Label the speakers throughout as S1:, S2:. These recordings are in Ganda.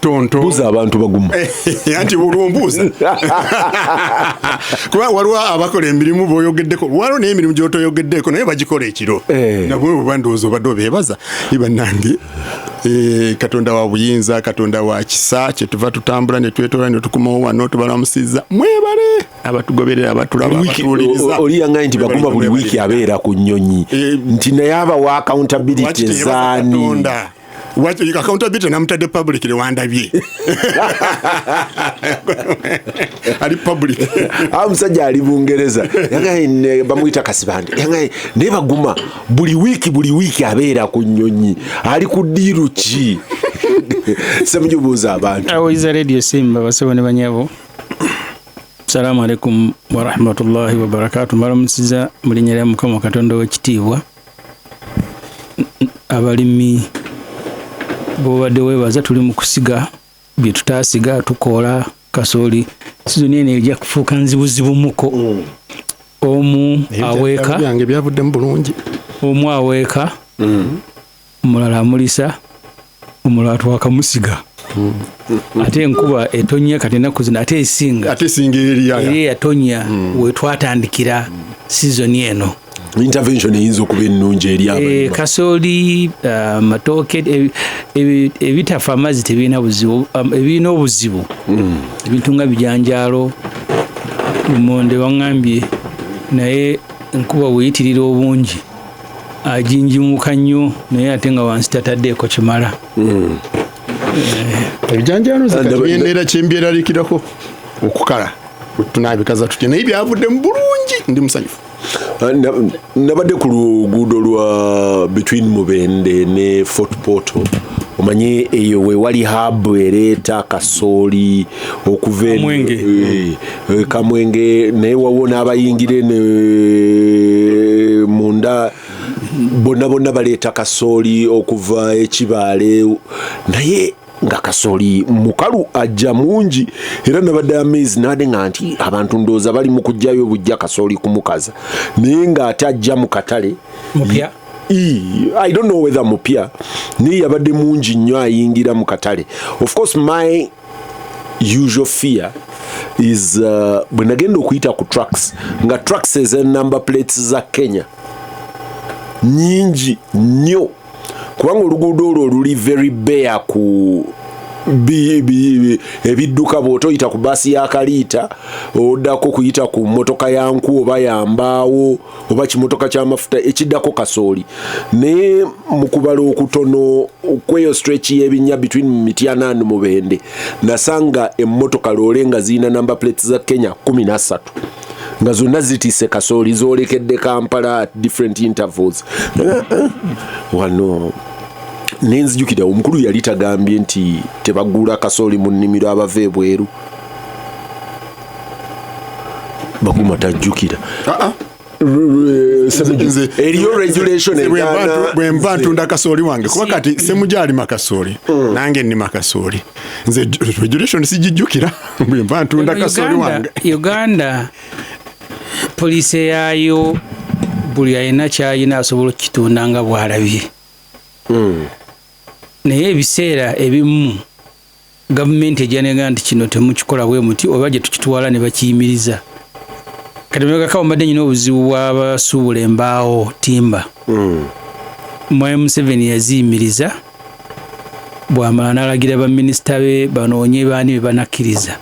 S1: Tonto.
S2: Buuza abantu, Baguma.
S1: Anti olwombuuza kuba waliwo abakola emirimu boyogeddeko, waliwo naye emirimu gyotoyogeddeko naye bagikola ekiro. Nabwe bweba ndowooza obadde obeebaza. Bannange, Katonda wa buyinza, Katonda wa kisa, kyetuva tutambula ne twetola ne tukomawo wano. Tubalamusiza, mwebale abatugoberera, abatulaba, abatuwuliriza.
S2: Oli yangaye nti Baguma buli wiiki abeera ku nnyonyi, nti naye abawa accountability.
S1: Lwaki teyebaza
S2: Ezaani?
S1: Katonda? Accountability namutadde public, lewandabye ali public.
S2: Ah, omusajja ali Bungereza yangaye bamuyita Kasibande, yangaye naye Baguma buli wiiki abeera ku nnyonyi, ali ku deal ki? Semujubuuza abantu.
S3: Awoiza Radio Simba, basebo ne banyabo, salaamu alaikum warahmatullahi wabarakatu. Mbalamusiza mu linnya lya Mukama Katonda ow'ekitiibwa. Abalimi bobadde weebaza, tuli mu kusiga bye tutaasiga, tukoola kasooli. Sizoni eno ejja kufuuka nzibuzibumuko. Omu aweeka
S1: Byange byavuddemu bulungi.
S3: Omu aweeka, omulala amulisa, omulala twakamusiga, ate enkuba etonnya kati ennaku zino ate esinga.
S1: Ate singa eriyaya.
S3: Eri eyatonya wetwatandikira sizoni eno.
S2: Intervention eyinza okuba ennungi eri abalima.
S3: Kasooli, amatooke, ebitafa amazzi tebirina buzibu. Ebirina obuzibu ebintu nga bijanjaalo, lumonde waŋŋambye, naye enkuba bweyitirira obungi ajinjimuka nnyo, naye ate nga wansi tataddeeko kimala.
S1: Ebijanjaalo nze kati byendera kyembyeralikirako okukala, tunabikaza tutya? Naye byavuddemu bulungi, ndi musanyufu.
S2: Ah, nabadde ku luguudo lwa between Mubende ne Fort Portal. Omanye eyo wewali hub ereeta kasooli okuva
S3: Kamwenge.
S2: Kamwenge, naye wawo n'abayingira eno munda, bonna bonna baleeta kasooli okuva ekibaale, naye nga kasooli mukalu ajja mungi. Era nabadde amazed, nabadde nga nti abantu ndowooza bali mu kugjayo bujja kasooli kumukaza, naye ng'ate ajja mu katale.
S3: Mupya.
S2: I don't know whether mupya, naye yabadde mungi nnyo ayingira mu katale. Of course my usual fear is bwe nagenda okuyita ku trucks, nga trucks eze number plates za Kenya nyingi nnyo, kubanga oluguudo olwo oluli very bare ku ebidduka. Bw'otoyita ku baasi ya kaliita, oddako kuyita ku motoka ya nku oba ya mbaawo oba kimotoka ky'amafuta ekiddako kasooli. Naye mu kubala okutono kweyo stretch y'ebinnya between Mityana and Mubende, nasanga emmotoka loole nga zirina number plates za Kenya 13, nga zonna zitisse kasooli, zoolekedde Kampala at different intervals. Wano nenzijukira omukulu yali tagambye nti tebagula kasooli mu nnimiro abava ebweru. Baguma tajjukira.
S1: Ah, ah.
S2: Eriyo regulation egaana.
S1: Bwe mba ntunda kasooli wange, kuba kati Semuja alima kasooli, nange nnima kasooli, nze regulation sigijjukira bwe mba ntunda kasooli wange.
S3: Uganda policy yaayo, buli alina kyalina asobola okukitunda nga bw'alabye, naye ebiseera ebimu gavumenti ejja nega nti kino temukikola bwe muti, oba gye tukitwala ne bakiyimiriza. Kati mabegako mbadde nyina obuzibu bw'abasuubula embaawo, timber. Mwami Museveni yaziyimiriza, bw'amala n'alagira baminisita be banoonye baani be banakkiriza.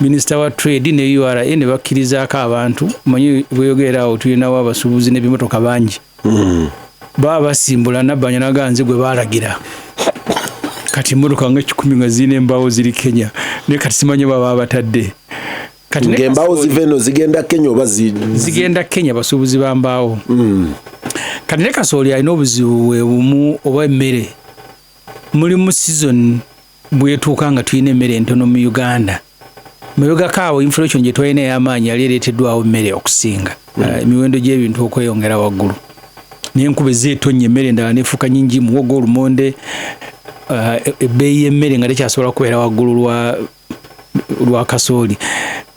S3: Minisita wa trade ne URA ne bakkirizaako abantu. Manyi bweyogerera awo tulinawo abasuubuzi n'ebimotoka bangi, baba basimbula nabbanja naganze gwe baalagira. Kati emmotoka nga 100 nga zirina embaawo ziri Kenya, naye kati simanyi baba batadde kati ne
S2: Ng'embaawo ziva eno zigenda Kenya oba
S3: zigenda Kenya, basuubuzi ba mbaawo. Kati ne kasooli alina obuzibu bwe bumu, oba emmere. Mulimu season bwetuuka nga tulina emmere entono mu Uganda. Mabegako awo inflation gye twalina ey'amaanyi yali ereeteddwawo emmere okusinga, emiwendo gy'ebintu okweyongera waggulu, naye enkuba ezze etonnya, emmere endala nefuuka nyingi, muwogo, olumonde, ebbeeyi y'emmere nga tekyasobola kubeera waggulu lwa kasooli.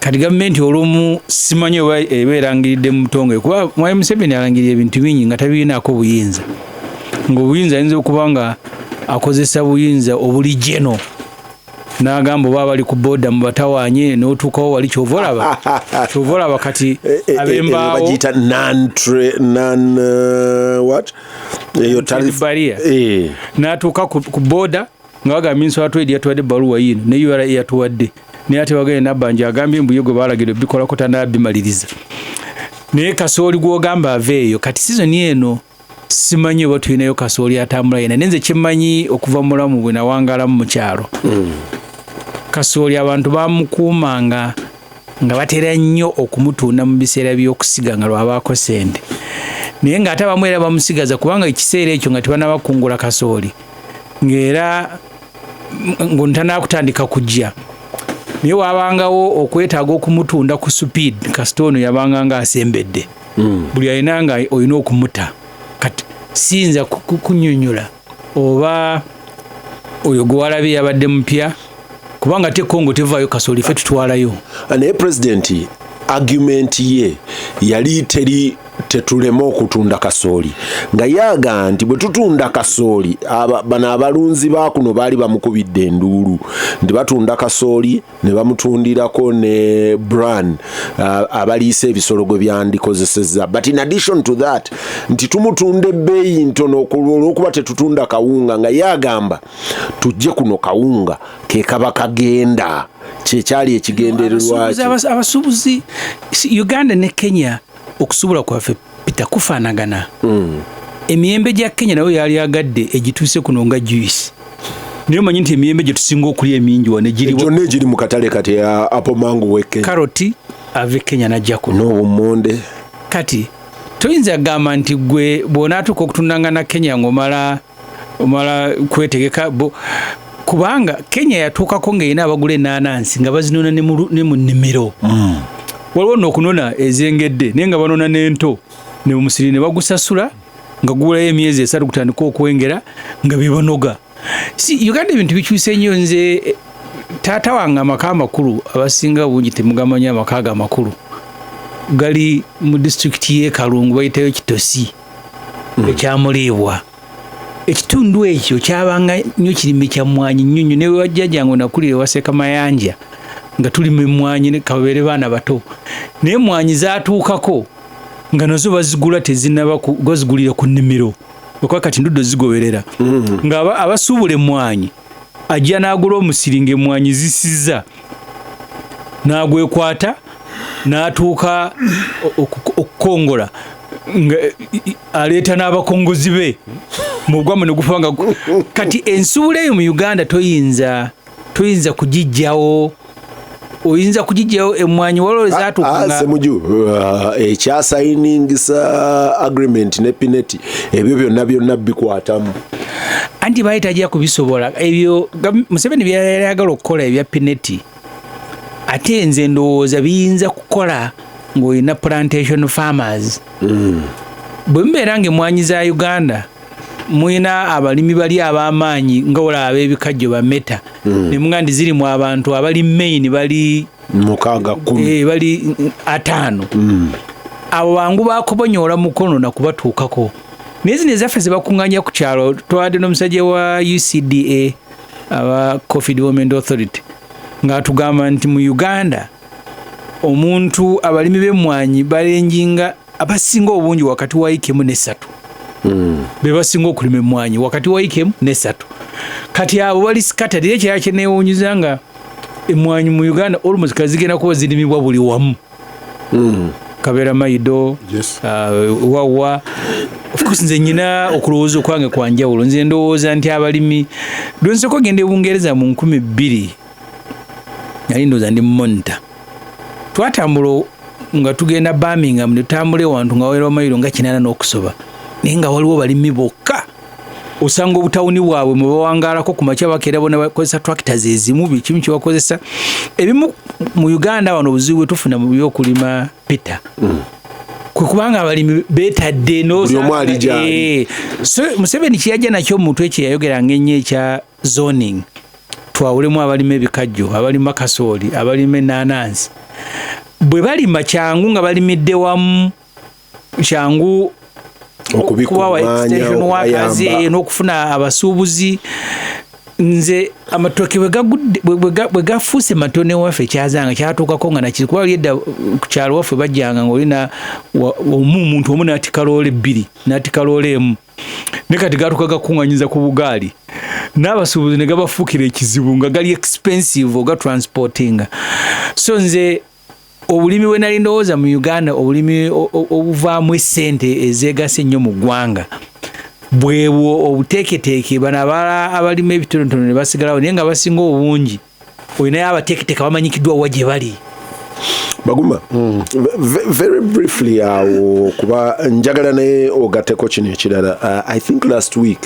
S3: Kati gavumenti olumu simanyi oba eba erangiridde mu butongole, kuba Mwami Museveni alangirira ebintu bingi nga tabirinaako buyinza, ng'obuyinza ayinza okuba nga akozesa buyinza obuli geno. N'agamba oba bali ku boda mubatawaanye, n'otuukawo wali, kyova olaba, kyova olaba kati ab'embaawo
S2: Bagiyita non what eyo tariff
S3: barrier. N'atuuka ku boda nga bagamba Minister wa Trade yatuwadde ebbaluwa yiino ne URA yatuwadde, naye ate bagende Nabbanja agambye mbu ye gwe baalagira obikolako tanabimaliriza. Naye kasooli gw'ogamba aveeyo kati sizoni eno, simanyi oba tulinayo kasooli atambula yena. Naye nze kyemmanyi okuva mu bulamu bwe nawangaalamu mu kyalo, kasooli abantu bamukuumanga nga batera nnyo okumutunda mu biseera by'okusiga nga lwabaako sente, naye ng'ate abamu era bamusigaza kubanga ekiseera ekyo nga tebanabakungula kasooli, ng'era ng'otanakutandika kujja, naye wabangawo okwetaaga okumutunda ku speed. Kasita ono yabanga nga asembedde, buli alina nga olina okumuta. Kati siyinza kunyonyola oba oyo gwe walabye yabadde mupya, kubanga te Kongo tevaayo kasooli, ffe tutwalayo.
S2: Naye president argument ye yali teri tetuleme okutunda kasooli, nga yaga nti bwe tutunda kasooli bano abalunzi ba kuno baali bamukubidde enduulu nti batunda kasooli ne bamutundirako ne bran abaliisa ebisolo gwe byandikozesezza. But in addition to that, nti tumutunda ebbeeyi ntono olw'okuba tetutunda kawunga, nga yagamba tujje kuno kawunga ke kaba kagenda, kyekyali ekigendererwa.
S3: Abasuubuzi Uganda ne Kenya, okusuubula kwaffe pita kufaanagana. Emiyembe gya Kenya nayo yali agadde egituuse kuno nga juice, naye omanyi nti emiyembe gye tusinga okulya emingi wano
S2: gyonna egiri mu katale kati apple, mango w'e
S3: Karoti ava e Kenya najja kuno.
S2: N'obummonde.
S3: Kati toyinza kugamba nti gwe bw'onaatuuka okutundanga na Kenya ng'omala omala kwetegeka bo, kubanga Kenya yatuukako ng'erina abagula ennaanansi nga bazinona ne mu nnimiro. Waliwo nno okunona ezengedde, naye nga banona n'ento ne musiri ne bagusasula nga gubulayo emyezi 3 gutandika okwengera nga bebanoga. Si Uganda ebintu bikyuse nnyo. Nze taata wange amaka amakulu abasinga bungi temugamanyi, amaka ago amakulu gali mu disitulikiti y'e Kalungu, bayitayo Kitosi ekyamuliibwa. Ekitundu ekyo kyabanga nnyo kirime kya mmwanyi nnyo nnyo. Ne wajjajjange nakulira ewa Sekamayanja nga tulima emmwanyi kababeere baana bato, naye emmwanyi zaatuukako nga nazo bazigula tezinaba, bazigulira ku nnimiro okuba kati ndudde zigoberera nga abasuubula emmwanyi ajja n'agula omusiri ng'emmwanyi zisizza, n'agwekwata n'atuuka okukongola nga aleeta n'abakongozi be mu bugwamu ne gufa. Nga kati ensuubula eyo mu Uganda toyinza kugijjawo, oyinza kugijjawo emmwanyi waliwo zaatuuka nga
S2: Semuju, ekyasayiningisa agreement ne Pinetti, ebyo byonna byonna bikwatamu.
S3: Anti baali tajja kubisobola ebyo Museveni byayagala okukola ebya Pinetti. Ate nze ndowooza biyinza kukola ng'olina plantation farmers. Bwe mubeera nga emmwanyi za Uganda mulina abalimi bali ab'amaanyi nga olaba ab'ebikajjo bameta, ne muga nti zirimu abantu abali main bali
S2: 6, 10.
S3: Bali 50, abo bangu bakubonyoola mukono nakubatuukako. Naye zino ezaffe zebakuŋŋanya ku kyalo, twadde n'omusajja wa UCDA, aba Coffee Development Authority, ng'atugamba nti mu Uganda omuntu abalimi b'emmwanyi balenjinga abasinga obungi wakati wa yiika 1 ne 3, be basinga okulima emmwanyi wakati wa yiika 1 ne 3. Kati abo bali scattered. Era ekirala kyeneewuunyuza nga emmwanyi mu Uganda almost kazigenda kuba zirimibwa buli wamu, kabeera maido, wawa. Of course nze nyina okulowooza okwange kwanjawulo. Nze ndowooza nti abalimi, lwensooka ogenda e Bungereza mu 2000, nali ndowooza ndi monitor, twatambula nga tugenda Birmingham ne tutambula ewantu nga wawera mayiro nga 8 n'okusoba, naye nga waliwo balimi bokka. Osanga obutawuni bwabwe mwe bawangalako, ku makya bakeera bona bakozesa tractors ezimu, buli kimu kyebakozesa ebimu. Mu Uganda wano obuzibu bwe tufuna mu byokulima, Peter, kwe kubanga abalimi beetadde.
S2: Buli omu ali gy'ali.
S3: So Museveni kyeyajja nakyo mu mutwe kyeyayogeranga ennyo ekya zoning, twawulemu abalima ebikajjo, abalima kasooli, abalima ennaanansi. Bwe balima kyangu nga balimidde wamu, kyangu
S2: okubikuŋŋaanya,
S3: kubawa extension workers,
S2: okubayamba.
S3: N'okufuna abasuubuzi. Nze amatooke bwe gagudde, bwe gafuuse matono ewaffe, kyazanga kyatuukako nga nakiri, kuba edda ku kyalo waffe bajjanga ng'olina omu, omuntu omu n'atika loole bbiri, n'atika loole emu, ne kati gatuuka gakuŋŋanyiza ku bugaali n'abasuubuzi ne gabafuukira ekizibu nga gali expensive oga transportinga. So nze obulimi bwe nali ndowooza mu Uganda, obulimi obuvaamu essente ezeegasa ennyo mu ggwanga, bwebwo obuteeketeeke. Bano abalala abalima ebitonotono ne basigalawo, naye nga basinga obungi olinayo abateeketeeke bamanyikiddwa wa gye bali.
S2: Baguma, very briefly awo, kuba njagala naye ogatteko kino ekirala. I think last week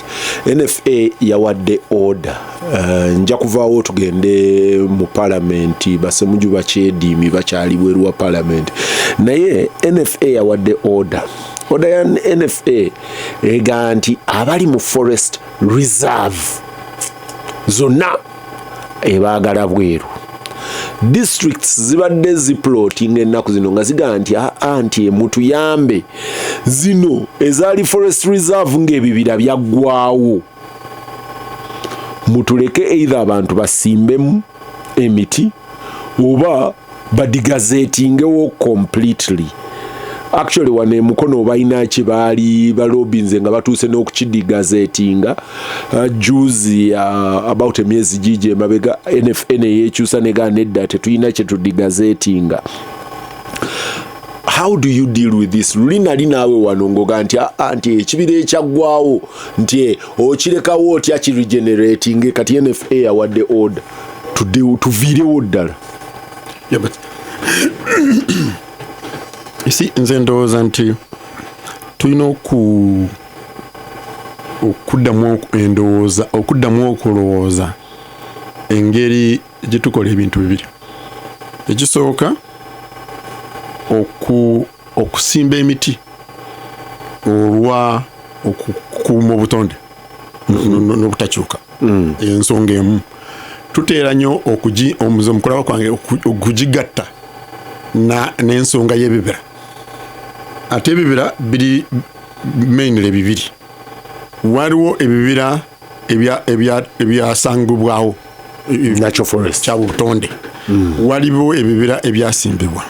S2: NFA yawadde order. Nja kuvaawo tugende mu palamenti, basemuju bakyediimi bakyali bweru wa palamenti, naye NFA yawadde order. Order ya NFA ega nti abali mu forest reserve zonna ebaagala bweru. Districts zibadde ziplotinga ennaku zino nga zigaa nti aa, nti mutuyambe, zino ezaali forest reserve ng'ebibira byaggwawo, mutuleke either abantu basimbemu emiti oba badegazettingewo completely. Actually, wano emukono balina kye baali balobinze nga batuuse n'okukidegazettinga. Juzi, about emyezi gigi emabega, NFA neyekyusa negaa nedda, tetulina kye tudegazettinga. How do you deal with this? Luli nali naawe wano ngoga nti aa, nti ekibira ekyaggwawo nti okirekawo otya kiregenerating? Kati NFA yawadde order tuviirewo ddala.
S1: Yeah, but you see, nze ndowooza nti tulina okuddamu endowooza, okuddamu okulowooza engeri gye tukola ebintu bibiri. Ekisooka, okusimba emiti olwa okukuuma obutonde n'obutakyuka, ensonga emu tuteera nnyo omuze mukulaba kwange okugigatta n'ensonga y'ebibira. Ate ebibira biri mainly bibiri. Waliwo ebibira ebyasangibwawo,
S2: natural forest,
S1: kya butonde. Waliwo ebibira ebyasimbibwa.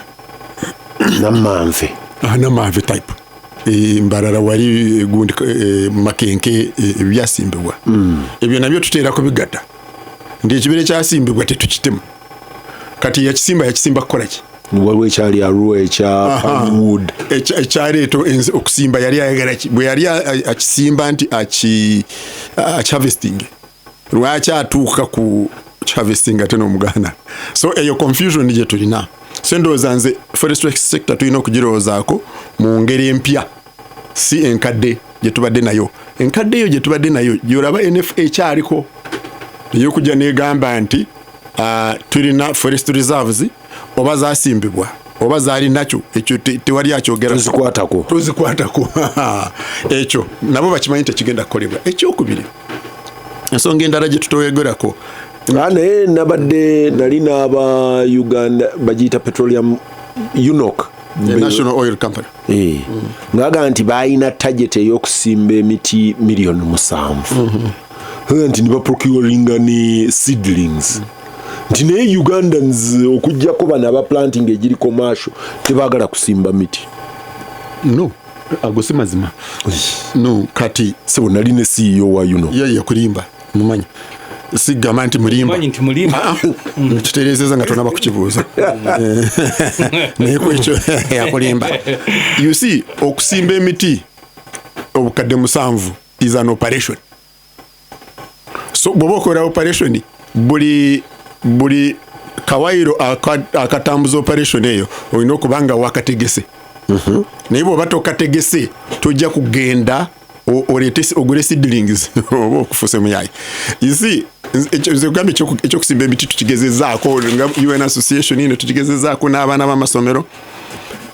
S2: Namanve.
S1: Ah, namanve type. Mbarara wali, gundi, Makenke, ebyasimbibwa ebyo nabyo tuteera kubigatta nti ekibira ekyasimbibwa tetukitema. Kati yakisimba, yakisimba kukola ki?
S2: Waliwo ekyali Arua ekya pinewood.
S1: Ekyaleeta okusimba yali ayagala ki? Bwe yali akisimba nti akiharvesting, lwaki atuuka ku harvesting ate n'omugaana? So eyo confusion gye tulina. So ndowooza nze forestry sector tulina okugirowoozaako mu ngeri empya, si enkadde gye tubadde nayo. Enkadde eyo gye tubadde nayo gyolaba NFA ekyaliko ey'okujja negamba nti tulina forest reserves, oba zasimbibwa oba zaali nakyo, ekyo tewali akyogera.
S2: Tozikwatako.
S1: Tozikwatako. Ekyo nabo bakimanyi tekigenda kukolebwa. Ekyokubiri, ensonga endala gye tutoyogerako.
S2: Ah, naye nabadde nali n'aba Uganda bagiyita petroleum, UNOC.
S1: The National Oil Company.
S2: Eh, ngaaga nti balina target ey'okusimba emiti miliyoni 7, nti ne baprocuringa ne seedlings, nti naye Ugandans, okugjako bano aba planting egiri commercial, tebaagala kusimba miti.
S1: No, ago si mazima, no. Kati
S2: sebo nali ne CEO wa UNOC.
S1: Ye yakulimba, mumanyi sigamba nti mulimba.
S3: Manyi nti mulimba.
S1: Ah, kitereezeza nga tonaba kukibuuza, naye kwekyo yakulimba. You see, okusimba emiti 7,000 is an operation. So bw'oba okola operation, buli kawayiro akatambuza operation eyo olina okuba nga wakategese. Naye bw'oba tokategese, tojja kugenda oleete ogule seedlings oba okufuse muyayi. You see, nze kugamba ekyokusimba emiti tukigezezaako nga UN Association ino, tukigezezaako n'abaana b'amasomero.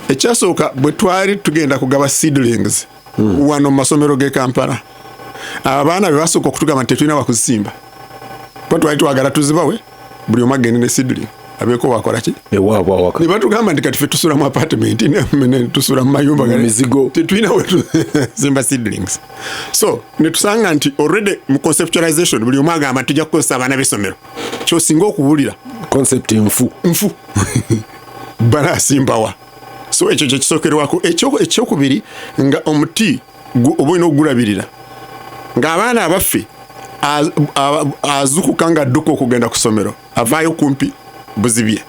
S1: Ekyasooka, bwe twali tugenda kugaba seedlings wano mu masomero g'e Kampala, abaana be basooka okutugamba nti tetulina wakuzisimba, kuba twali twagala tuzibawe buli omu agende ne seedling. Abeeko wakola ki?
S2: Ewaabwe awaka.
S1: Ne batugamba nti kati ffe tusula mu apartment, tusula mu mayumba,
S2: Mu mizigo.
S1: Tetulina wetusimba seedlings. So netusanga nti already mu conceptualization buli omu agamba nti tujja kukozesa abaana b'essomero. Kyosinga okuwulira.
S2: Concept nfu.
S1: Nfu balasimbawa. So ekyo kyekisookerwako. Ekyokubiri, nga omuti oba olina okugulabirira, ng'abaana abaffe azukuka nga adduka okugenda ku ssomero, avaayo kumpi buzibye,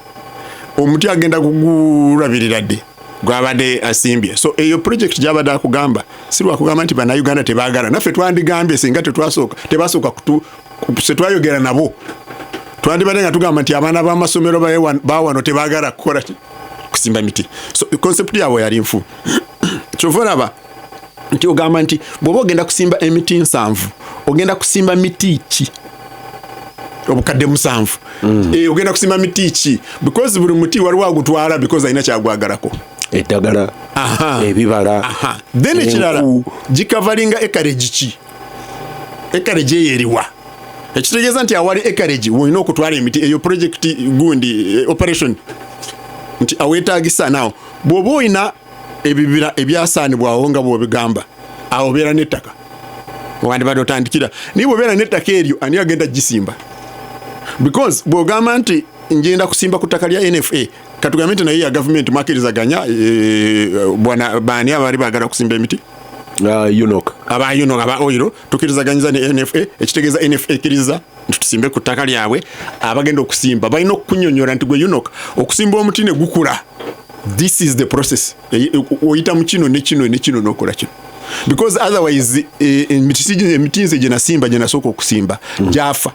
S1: omuti agenda kugulabirira ddi gwabadde asimbye? So eyo project gyabadde akugamba, si lwakugamba nti Bannayuganda tebaagala. Naffe twandigambye singa tetwasooka, tebasooka tetwayogera nabo, twandibadde nga tugamba nti abaana b'amasomero bawano tebaagala kukola ki? Kusimba miti. So concept yaabwe yali nfu. Kyova olaba nti ogamba nti bw'oba ogenda kusimba emiti 70, ogenda kusimba miti ki? 70,000. Ogenda kusimba miti ki? Because buli muti waliwo agutwala because alina kyagwagalako.
S2: Eddagala, ebibala.
S1: Aha. Then ekirala,
S2: enku.
S1: Gicoveringa acreage ki? Acreage eyo eriwa? Ekitegeeza nti awali acreage wolina okutwala emiti. Eyo project gundi, operation nti aweetagisa. Nawo bw'oba olina ebibira ebyasaanibwawo nga bw'obigamba, awo obeera n'ettaka wandibadde otandikira. Naye bw'obeera n'ettaka eryo, ani agenda gisimba? Because bw'ogamba nti ngenda kusimba ku ttaka lya NFA, katugambe nti naye ya gavumenti mwakirizaganya, bwana baani abaali baagala kusimba emiti?
S2: UNOC.
S1: Aba UNOC, aba oil, tukirizaganyiza ne NFA. Ekitegeeza NFA ekkiriza nti tusimbe ku ttaka lyabwe. Abagenda okusimba balina okukunyonyola nti gwe UNOC, okusimba omuti ne gukula, this is the process. Oyita mu kino ne kino ne kino n'okola kino, because otherwise emiti nze gye nasimba, gye nasooka okusimba, gyafa.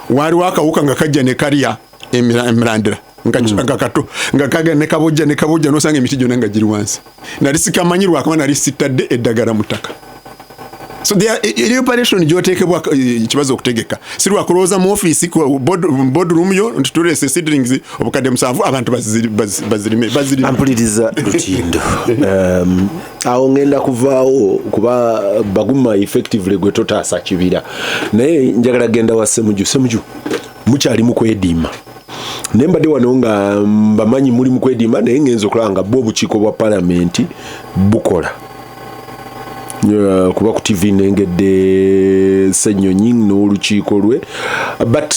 S1: Waliwo akawuka nga kajja ne kalya emirandira nga kato, nga kaga ne kabojja ne kabojja, nosanga emiti gyonna nga giri wansi. Nali sikamanyi lwakuba nali sitadde eddagala mu ttaka. So there eri operation gyoteekebwa, kibazo okutegeka, si lwakulowooza mu office ku boardroom yo nti tuleese seedlings 70,000, abantu bazirime bazirime.
S2: Ampuliriza Lutindo, awo ngenda kuvaawo kuba Baguma effectively gwe totaasa kibira, naye njagala genda wa Semuju. Semuju, mukyali mu kwediima, naye mbadde wano nga mbamanyi muli mu kwediima, naye ngenza okulaba nga bwo obukiiko bwa palamenti bukola. Kuba ku TV nengedde Ssenyonyi n'olukiiko lwe, but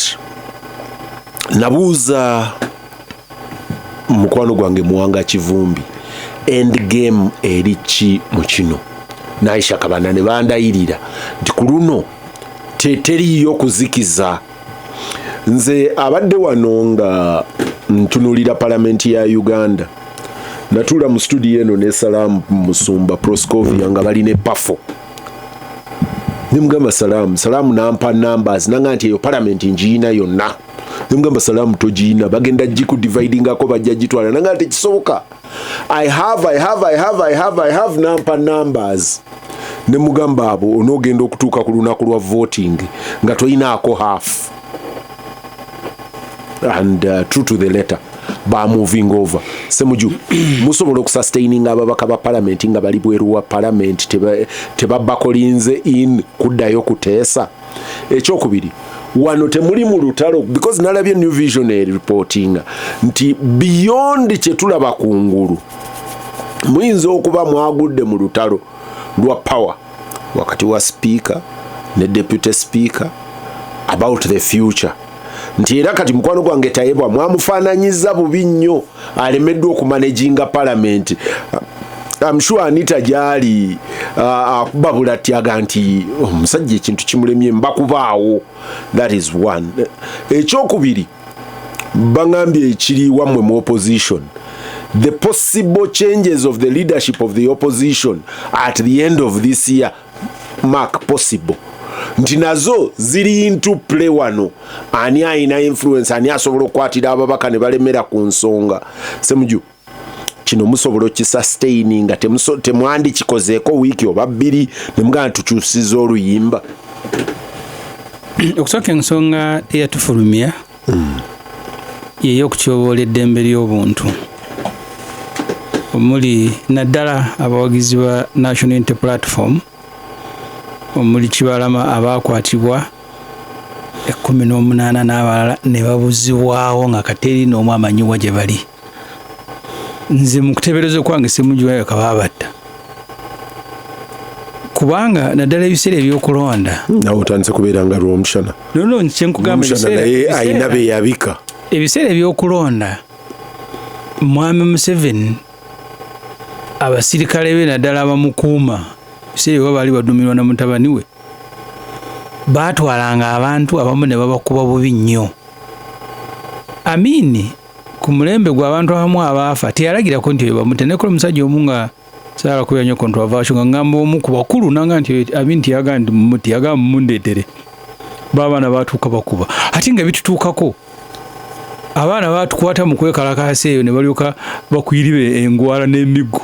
S2: nabuuza mukwano gwange Muwanga Kivumbi, end game eri ki mu kino? Naisha Kabanda ne bandayirira nti ku luno teriiyo kuzikiza. Nze abadde wano nga ntunuulira palamenti ya Uganda, natuula mu studio eno ne Salaamu Musumba Proscovia nga balina epafo, nemugamba Salaamu, Salaamu nampa numbers nanga nti eyo palamenti ngiina yonna. Nemugamba, Salaamu, togiina, bagenda gikudividingako, bajja gitwala. Nanga nti kisoboka, I have, I have, I have, I have, I have. Nampa numbers, nemugamba abo onoogenda okutuuka ku lunaku lwa voting nga toyinaako half. And true to the letter, ba moving over. Semuju, musobola okusustaininga ababaka ba palamenti nga bali bweru wa palamenti, tebabakolinze in kuddayo kuteesa? Ekyokubiri, wano temuli mu lutalo? Because nalabye New Vision reportinga nti beyond kyetulaba ku ngulu, muyinza okuba mwagudde mu lutalo lwa power wakati wa speaker ne deputy speaker about the future, nti era kati mukwano gwange Tayebwa mwamufaananyiza bubi nnyo, alemeddwa okumanaginga palamenti. I'm sure Anita gyali akuba bulatyaga nti omusajja ekintu kimulemye, mbakubaawo. That is one. Ekyokubiri, baŋambye ekiri wammwe mu opposition, the possible changes of the leadership of the opposition at the end of this year, mark possible, nti nazo ziri into play wano. Ani ayina influence? Ani asobola okukwatira ababaka ne balemera ku nsonga? Semuju, kino musobola okisustaininga? Temwandikikozeeko wiiki oba 2 nemugamba tukyusiza oluyimba?
S3: Okusooka, ensonga eyatufulumya yeyokutyoboola eddembe ly'obuntu, omuli naddala abawagizi ba National Unity Platform, omuli Kibalama, abakwatibwa. 18 n'abalala ne babuzibwawo nga kateri n'omu amanyiwa gye bali. Nze mu kuteebereza kwange Ssemujju balabika baabatta, kubanga naddala ebiseera ebyokulonda.
S2: Nawe otandise kubeera nga Lwomushana.
S3: No, kyenkugamba
S2: Lwomushana naye alina be yabika.
S3: Ebiseera ebyokulonda, Mwami Museveni, abasirikale be naddala abamukuuma, ebiseera ebyo baali badumirwa na mutabani we, baatwalanga abantu abamu ne babakuba bubi nnyo. Amini ku mulembe gwe abantu abamu abaafa teyalagirako nti bamute. Nekola omusajja omu nga saala kubya nnyo controversial, nga ngamba omu ku bakulu nanga nti Amini teyagamba nti mumuti, yagamba mumundeetere. Baabaana baatuuka bakuba, ate nga bitutuukako abaana batukwata mu kwekalakaasa eyo ne balyoka bakwiribe engwala n'emiggo,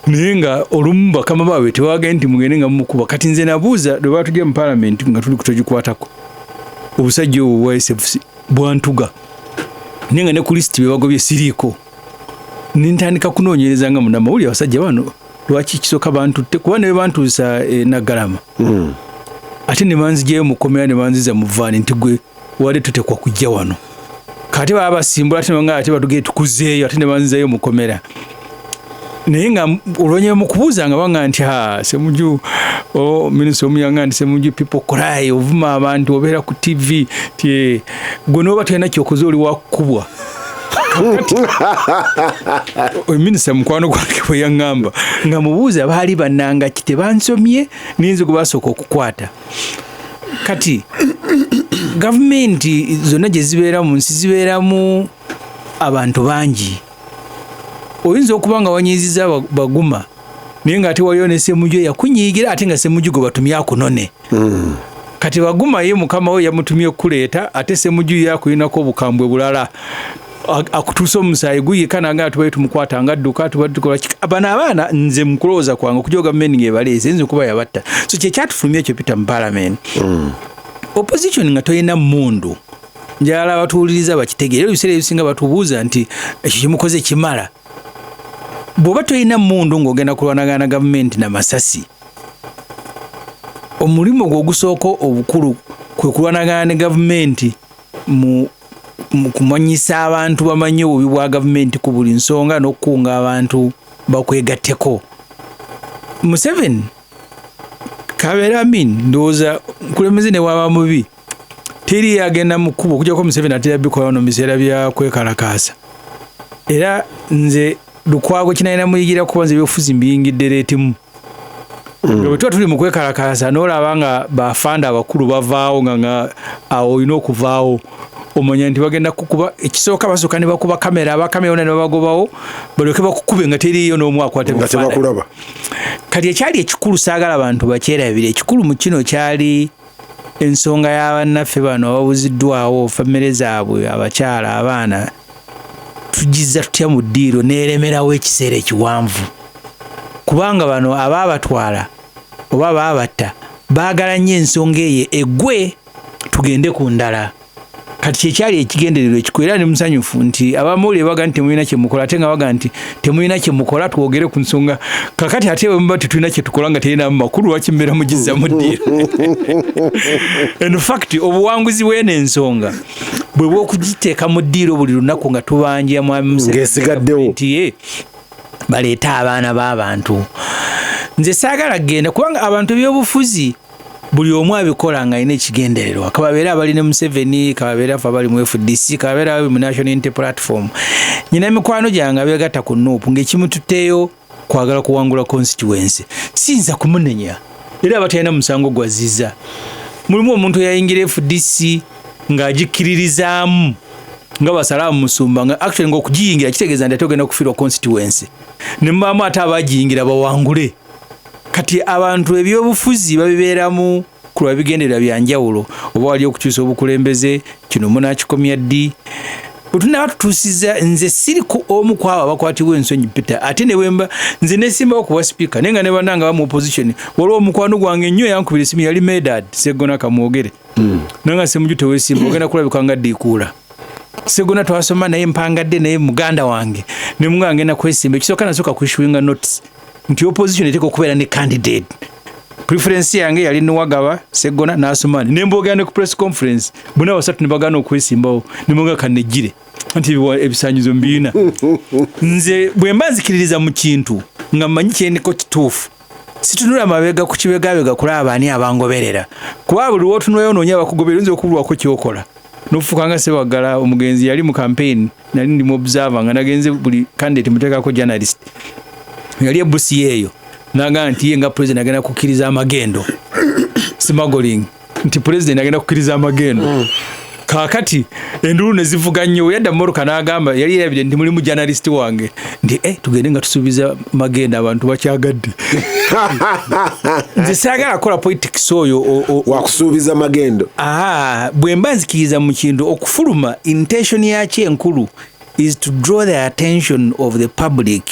S3: naye nga olumu bakama baabwe tebagenda nti mugende nga mumukuba. Kati nze nabuuza lwe batujja mu palamenti nga tuli kutogikwatako, obusajja obwo bwa SFC bwantuga, naye nga ne ku lisiti bye bagobye siriiko. Nentandika kunoonyereza nga munnamawulire, abasajja bano lwaki kisooka bantutte, kuba ne bantuusa e Naggalama, ate ne banzigyayo mu kkomera ne banziza mu van nti gwe wadde tutekwa kujja wano. Kati baba basimbula ate nga ate batugee tukuzeeyo, ate ne banzizayo mu kkomera. Naye nga oluvannyuma mu kubuuza nga banga nti ha Semuju, o minisita omu yanga nti Semuju, people cry, ovuma abantu, obeera ku TV ti gwe noba tolina kyokoze oli wakukubwa. Minisita mukwano gwange bwe yaŋŋamba nga mubuuza baali bannanga ki, tebansomye ninze gwe basooka okukwata. Kati gavumenti zonna gye zibeera mu nsi zibeeramu abantu bangi. Oyinza okuba nga wanyiiziza Baguma, naye nga ate waliyo ne Semuju eyakunyiigira, ate nga Semuju gwe batumye akunone. Kati Baguma ye mukama we yamutumye okukuleeta, ate Semuju ye akulinako obukambwe bulala, akutuusa omusaayi guyika nanga tubaye tumukwata nga adduka tuba tukola. Bano abaana nze mukulowooza kwange okujja gavumenti ng'ebaleese nze okuba yabatta. So kyekyatufulumya ekyo Peter mu parliament. Opposition nga tolina mmundu, njagala abatuwuliriza bakitegeere, ebiseera ebisinga batubuuza nti ekyo kimukoze kimala. Bw'oba tolina mmundu ng'ogenda kulwanagana na gavumenti na masasi, omulimu gwo ogusooka obukulu kwe kulwanagana ne gavumenti mu kumanyisa abantu bamanye obubi bwa gavumenti ku buli nsonga n'okukunga abantu bakwegatteko. Museveni kabeera Amin, ndowooza nkulembeze ne waba mubi teri agenda mu kkubo okujjako Museveni ate yabikola wano mu biseera bya kwekalakaasa. Era nze Lukwago kinalina muyigira kuba nze ebyobufuzi mbiyingidde leetimu. Nga bwe tuba tuli mu kwekalakaasa n'olaba nga bafanda abakulu bavaawo, nga awo olina okuvaawo omanya nti bagenda kukuba. Ekisooka basooka ne bakuba kamera, abakamera bona ne babagobawo balyoke bakukube nga teriiyo n'omu akwata
S2: nga
S3: ebifaananyi.
S2: Tebakulaba.
S3: Kati ekyali ekikulu, saagala bantu bakyerabire, ekikulu mu kino kyali ensonga y'abannaffe bano ababuziddwawo, famire zaabwe, abakyala, abaana, tugiza tutya mu ddiiro n'eremerawo ekiseera ekiwanvu, kubanga bano abaabatwala oba baabatta baagala nnyo ensonga eyo eggwe tugende ku ndala. Kati kyekyali ekigendererwa ekikulu, era ndi musanyufu nti abamawulire baga nti temulina kyemukola, ate nga baga nti temulina kyemukola twogere ku nsonga. Kakati ate bwe muba tetulina kyetukola nga terinamu makulu, lwaki mubeera mugizza mu ddiiro? In fact, obuwanguzi bw'eno ensonga bwe bw'okugiteeka mu ddiiro buli lunaku nga tubanja mwami Museveni
S2: Ng'esigaddewo.
S3: gavumenti ye baleete abaana b'abantu. Nze saagala kugenda kubanga abantu ebyobufuzi buli omu abikola nga alina ekigendererwa, kababeere abali ne Museveni, kababeere afe abali mu FDC, kababeere abali mu National Unity Platform. Nyina mikwano gyange abeegatta ku NUP ng'ekimututteyo kwagala kuwangula constituency, siyinza kumunenya, era abatalina musango gwazizza. Mulimu omuntu eyayingira FDC ng'agikkiririzaamu nga basalaamu musumba, nga actually ng'okugiyingira kitegeeza nti ate ogenda kufiirwa constituency, ne mubaamu ate abagiyingira bawangule. Kati abantu ebyobufuzi babibeeramu ku lwa bigendererwa bya njawulo, oba wali okukyusa obukulembeze, kino munaakikomya ddi? Bwe tunaaba tutuusizza, nze siri ku omu ku abo abakwatibwa ensonyi Peter, ate ne bwemba nze nesimbawo kuba sipiika, naye nga ne bannange aba mu opposition, waliwo omukwano gwange nnyo yankubira esimu, yali Medard Seggona Kamwogere, nanga Semuju teweesimba, ogenda kulabika nga ddiikuula. Segona twasoma naye, mpangadde naye, muganda wange, ne mugamba ngenda kwesimba. Ekisooka nasooka kuissuinga notice nti opposition eteeka okubeera ne candidate. Preference yange yali Nuwagaba, Segona n'Asumani, ne mbogera ne ku press conference bonna basatu ne bagaana okwesimbawo, ne mboga kanejjire nti ebisaanyizo mbiina. Nze bwe mba nzikiririza mu kintu nga mmanyi kyendiko kituufu, situnula mabega ku kibegabega kulaba ani abangoberera, kuba buli lw'otunulayo onoonya abakugoberera oyinza okubulwako ky'okola n'ofuuka nga Ssebaggala omugenzi. Yali mu campaign, nali ndi mu observer nga nagenze buli candidate muteekako journalist, yali ebusi eyo n'agamba nti ye nga president agenda kukkiriza amagendo, smuggling, nti president agenda kukkiriza amagendo. Kaakati enduulu ne zivuga nnyo. Yadda mmotoka n'agamba, yali yerabidde nti mulimu journalist wange, nti tugende nga tusuubiza magendo, abantu bakyagadde. Nze saagala kukola politics oyo
S2: wakusuubiza magendo.
S3: Aha, bwe mba nzikiriza mu kintu, okufuluma intention yakyo enkulu is to draw the attention of the public,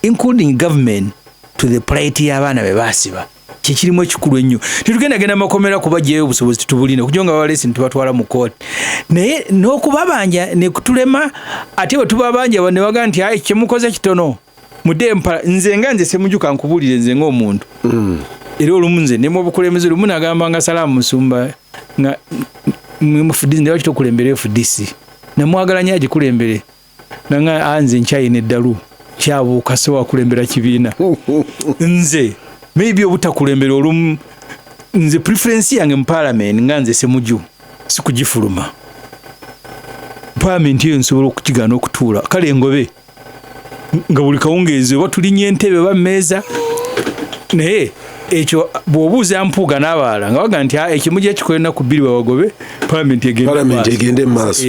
S3: including government, to the plight y'abaana be baasiba. Kyekirimu ekikulu ennyo. Tetugenda genda makomera kubajjayo, obusobozi tetubulina okujja nga babaleesi nitubatwala mu kooti, naye n'okubabanja ne kutulema. Ate bwe tubabanja ne bagamba nti ayi kyemukoze kitono, mudde empala. Nze nga nze Semujuka, nkubuulire, nze ng'omuntu, era olumu nze nemu obukulembeze, olumu nagamba nga Salaamu Musumba nga ndaba kitokulembera FDC, namwagala nnyo agikulembere, nanga nze nkyayina eddalu kyabuuka, so wakulembera kibiina. Nze maybe obutakulembera olumu, nze preference yange mu parliament nga nze Semuju sikugifuluma. Parliament eyo nsobola okukigaana okutuula, kale engobe nga buli kawungeezi oba tulinnya entebe oba mmeeza. Naye ekyo bw'obuuza Mpuuga n'abalala nga baga nti ekyo mujja kikola ennaku 2 babagobe, palamenti
S2: egende mu maaso.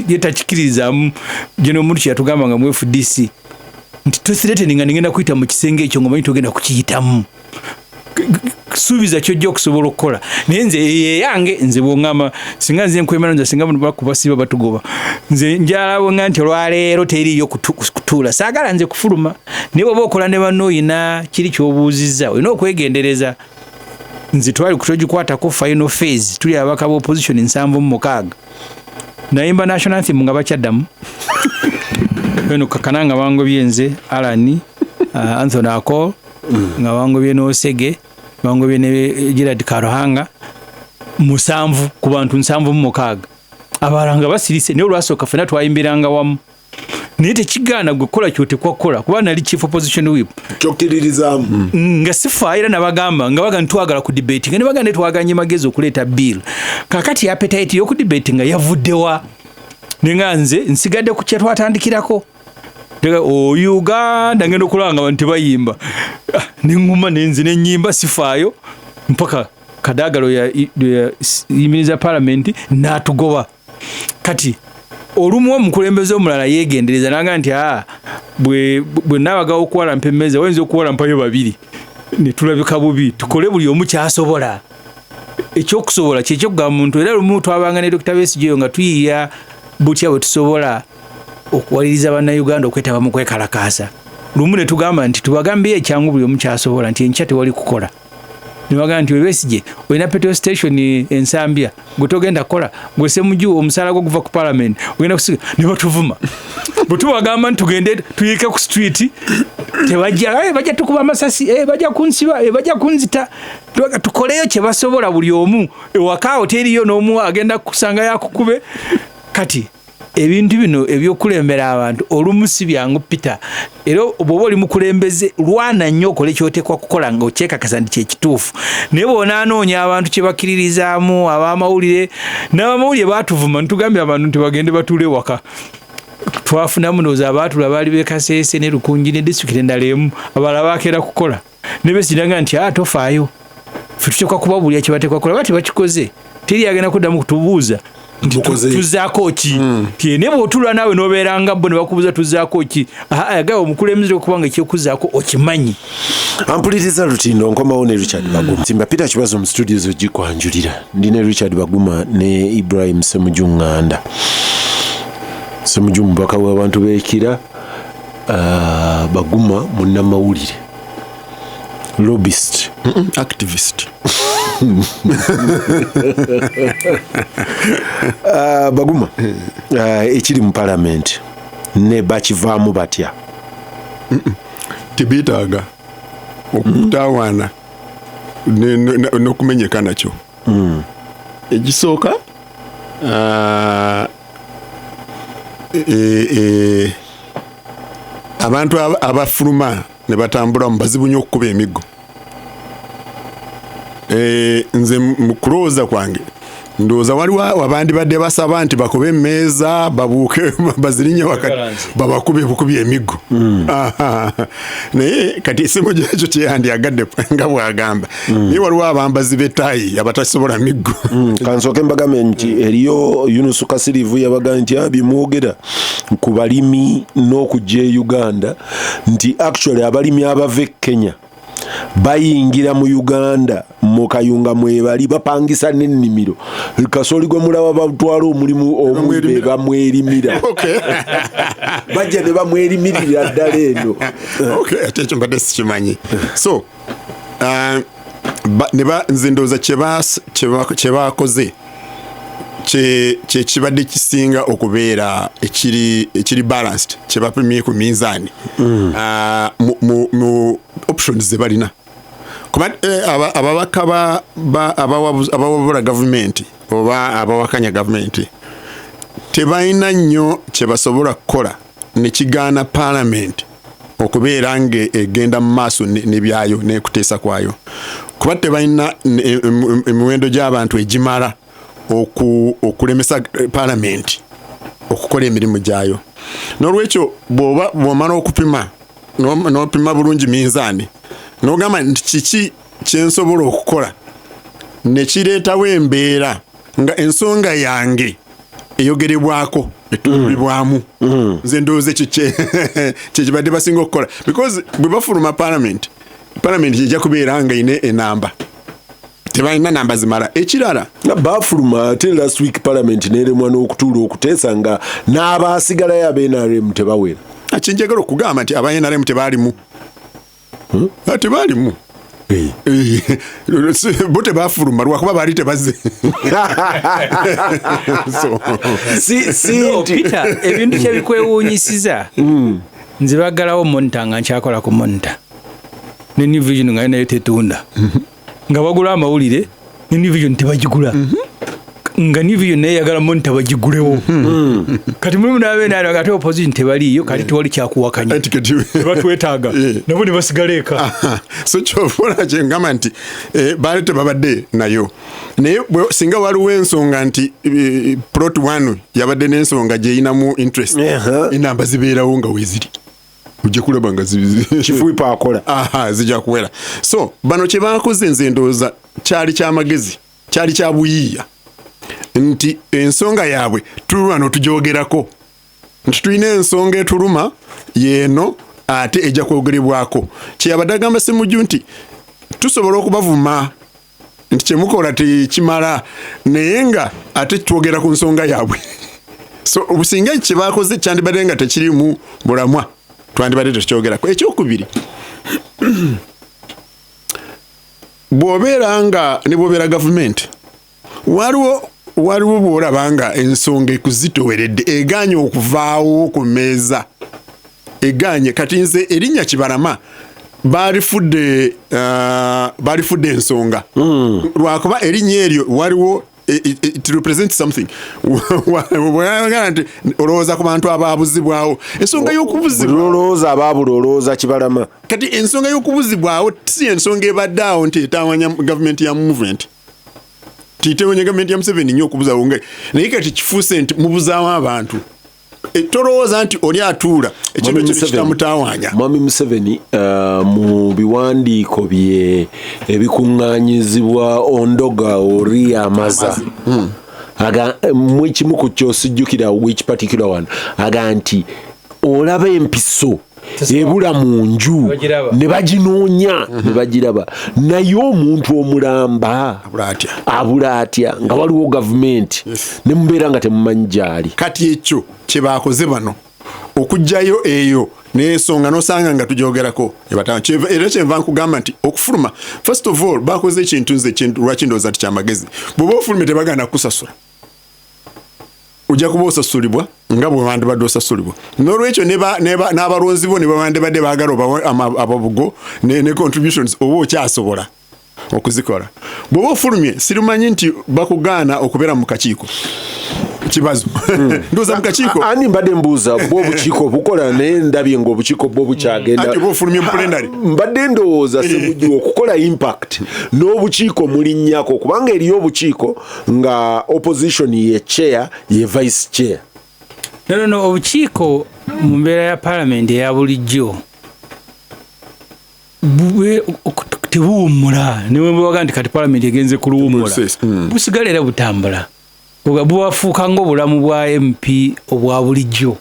S3: Ye takikirizaamu. Geno omuntu kyeyatugamba nga mu FDC nti tothreateninga nigenda kuyita mu kisenge ekyo nga manyi togenda kukiyitamu, suubiza kyojja okusobola okukola. Naye nze eyange, nze bwoŋŋamba singa nze nkwemera, nze singa bakubasiba batugoba, nze njalabonga nti olwaleero teriiyo kutuula, saagala nze kufuluma. Naye bwoba okola ne banno, oyina kiri kyobuuzizza, olina okwegendereza. Nze twali kutogikwatako final phase, tuli ababaka ba opposition 76, nayimba national anthem nga bakyaddamu eno kakana nga bangobye nze Alani, Anthony Akol, nga bangobye n'Osege, bangobye ne Gerard Karuhanga, 7 ku bantu 76. Abalala nga basirise, naye olwasooka ffenna twayimbiranga wamu. Naye tekigaana gwe kukola kyotekwa kukola, kuba nali chief opposition whip.
S2: Kyokkiririzaamu.
S3: Nga sifaayo, era nabagamba nga baga ntwagala ku debate, nga nebaga ne twaganye magezi okuleeta bill. Kakati appetite y'okudebate nga yavuddewa? Nenga nze nsigadde ku kyetwatandikirako o Uganda, ngenda okulaba nga abantu tebayimba. Ah, neŋŋuma nenzi nenyimba, sifaayo mpaka Kadaga yimiriza palamenti n'atugoba. Kati olumu omukulembeze omulala yeegendereza naga nti aa bwe naabagawo okuwalampa emmeeza, wayinza okuwalampayo babiri ne tulabika bubi, tukole buli omu kyasobola. Ekyokusobola kyekyokugamba muntu. Era lumu twabanga ne Dr. Besigye nga tuyiiya butya bwe tusobola okuwaliriza Bannayuganda okwetaba mu kwekalakaasa. Lumu ne tugamba nti tubagambeyo ekyangu, buli omu kyasobola, nti enkya tewali kukola. Ne bagamba nti Besigye olina petrol station Ensambya, gwe togenda kukola? Gwe Semuju omusaala gwo guva ku parliament, ogenda kusiga? Ne batuvuma. Bwe tubagamba nti tugende tuyike ku street, tebajja. Bajja tukuba amasasi, bajja kunsiba, bajja kunzita. Tukoleyo kye basobola buli omu ewakaawo, teriyo n'omu agenda kusanga yakukube. Kati ebintu bino ebyokulembera abantu olumu si byangu, Peter. Era bw'oba oli mukulembeze, lwana nnyo okole kyoteekwa kukola nga okyekakasa nti kyekituufu. Naye bw'onaanoonya abantu kye bakkiririzaamu, ab'amawulire n'abamawulire baatuvuma, ntugambye abantu nti bagende batuule waka. Twafunamu ndowooza abaatula baali bekaseese ne Lukungi ne disitulikiti endala emu, abalala bakeera kukola. Ne besiraga nti a tofaayo, ffe tuteekwa kubabuulira kye bateekwa kukola. Ba tebakikoze, teri agenda kuddamu kutubuuza nti tuzaako ki. Ti naye bw'otuula naawe n'obeera nga bo ne bakubuuza tuzaako ki, agaba omukulembeze okubanga ekyokuzaako okimanyi.
S2: Ampuliriza Lutindo, nkomawo ne Richard Baguma. Simba Peter Kibazo mu studios ogikwanjulira. Ndi ne Richard Baguma ne Ibrahim Semuju Nganda. Semuju mubaka w'abantu b'Ekira, Baguma munnamawulire, lobbyist.
S1: Activist.
S2: Baguma, ekiri mu parliament ne bakivaamu batya?
S1: Tebetaaga okutawaana. N'okumenyeka nakyo. Ekisooka, abantu abafuluma ne batambula mu bazibu nnyo okukuba emiggo. Nze mu kulowooza kwange ndowooza waliwo abandi badde basaba nti bakube emmeeza, babuuke, bazirinye wakati, babakube bukubi emiggo. Naye kati Ssemujju ekyo kyeyandyagadde nga bw'agamba, naye waliwo abambazi b'ettaayi abatasobola miggo.
S2: Kansooke mbagambe nti eriyo Yunusu Kasirivu yabagambye nti bimwogera ku balimi n'okujja e Uganda, nti actually abalimi abava e Kenya bayingira mu Uganda, mu Kayunga mwebali bapangisa n'ennimiro. Kasooli gwe mulaba batwala omulimu omumbe bamwerimira, bajja ne bamwerimirira ddala eno.
S1: Ate ekyo mbadde sikimanyi. So nze ndowooza kye bakoze kye kibadde kisinga okubeera ekiri balanced, kye bapimye ku minzaani mu options ze balina. Kuba ababaka abawabula gavumenti oba abawakanya gavumenti tebalina nnyo kye basobola kukola ne kigaana paalamenti okubeera nga egenda mu maaso nebyayo n'ekuteesa kwayo, kuba tebalina emiwendo gy'abantu egimala okulemesa paalamenti okukola emirimu gyayo. N'olwekyo bw'oba bw'omala okupima, n'opima bulungi minzaani, n'ogamba nti kiki kyensobola okukola ne kireetawo embeera nga ensonga yange eyogerebwako, etuulibwamu. Nze ndowooza ekyo kyekibadde basinga okukola, because bwe bafuluma parliament, parliament ejja kubeera nga ine enamba, tebalina namba zimala. Ekirala,
S2: nga bafuluma ate last week parliament neremwa n'okutuula okuteesa, nga n'abaasigalayo aba NRM tebawera.
S1: Kyenjagala okugamba nti aba NRM tebaalimu. Ah, tebaalimu. Bo tebafuluma lwakuba baali tebazze.
S2: Si
S3: No,
S2: nti
S3: Peter, ebintu kyebikwewuunyisiza, nze baggalawo Monitor nga nkyakola ku Monitor, ne New Vision nga nayo tetunda, nga bagula amawulire ne New Vision tebagigula, nga New Vision naye yagala Monitor bagigulewo. Kati mulimu n'abenaalo, ate opposition tebaliiyo, kati tewali kyakuwakanya.
S1: Anti kati
S3: Tebatwetaaga. Nabo ne basigala eka.
S1: So kyobola kyengamba nti baali tebabadde nayo, naye singa waliwo ensonga nti plot one yabadde n'ensonga gyeyinamu interest, enamba zibeerawo nga weziri, ojja kulaba nga
S2: Kifuipa akola.
S1: Aha, zijja kuwera. So bano kye bakoze nze ndowooza kyali kyamagezi, kyali kya buyiiya, nti ensonga yaabwe tuli wano tugyogerako, nti tulina ensonga etuluma yeeno, ate ejja kwogerebwako. Kyeyabadde agamba Semujju nti tusobola okubavuma nti kyemukola tekimala, naye nga ate twogera ku nsonga yaabwe. So singa kyebakoze kyandibadde nga tekirimu bulamwa, twandibadde tekyogerako. Ekyokubiri, bw'obeera nga ne bw'obeera gavumenti, waliwo bw'olaba nga ensonga ekuzitoweredde, egaanye okuvaawo ku mmeeza, egaanye. Kati nze erinnya Kibalama balifudde ensonga lwakuba erinnya eryo waliwo it represents something. Bw'oyagala nti olowooza ku bantu abaabuzibwawo, ensonga y'okubuzibwa.
S2: Buli olowooza abaabula, olowooza Kibalama.
S1: Kati ensonga y'okubuzibwawo si ensonga ebadde awo nti etawanya gavumenti ya movement, titewanya gavumenti ya Museveni nnyo okubuzaawo nga, naye kati kifuuse nti mubuzaawo abantu. Tolowooza nti oli atuula ekintu
S2: Mwami
S1: ekyo
S2: Museveni.
S1: kitamutawaanya.
S2: Mwami Museveni, mu biwandiiko bye ebikuŋŋaanyizibwa Ondoga ori Amaza, aga mu ekimu ku kyosijjukira which particular one, aga nti olaba empiso ebula mu nju,
S3: Bagiraba.
S2: ne baginoonya ne bagiraba, naye omuntu omulamba
S1: Abula atya?
S2: Abula atya nga waliwo gavumenti ne mubeera nga temumanyi gyali?
S1: Kati ekyo kyebakoze bano okugjayo eyo n'ensonga nosanga nga tugyogerako ebatano. Era kyenva nkugamba nti okufuluma, first of all, bakoze ekintu nze lwaki ndowooza nti kyamagezi. Bw'oba ofulumye tebagenda kukusasula, ojja kuba osasulibwa nga bwe bandibadde osasulibwa. N'olwekyo n'abalonzi bo ne babandibadde baagala obawe ababugo ne contributions, oba okyasobola. Okuzikola bw'oba ofulumye, sirumanyi nti bakugaana okubeera mu kakiiko kibazo, ndowooza mu kakiiko.
S2: Ani mbadde mbuuza, bwe obukiiko bukola, naye ndabye nga obukiiko bwo bukyagenda.
S1: Anti oba ofulumye mu plenary.
S2: Mbadde ndowooza, Semujju, okukola impact n'obukiiko mulinnyako, kubanga eriyo obukiiko nga opposition ye chair, ye vice chair.
S3: No, obukiiko mu mbeera ya parliament eya bulijjo tebuwummula. Newebaga nti kati parliament egenze ku luwummula, busigala era butambula. Bubafuuka ng'obulamu bwa MP obwa bulijjo.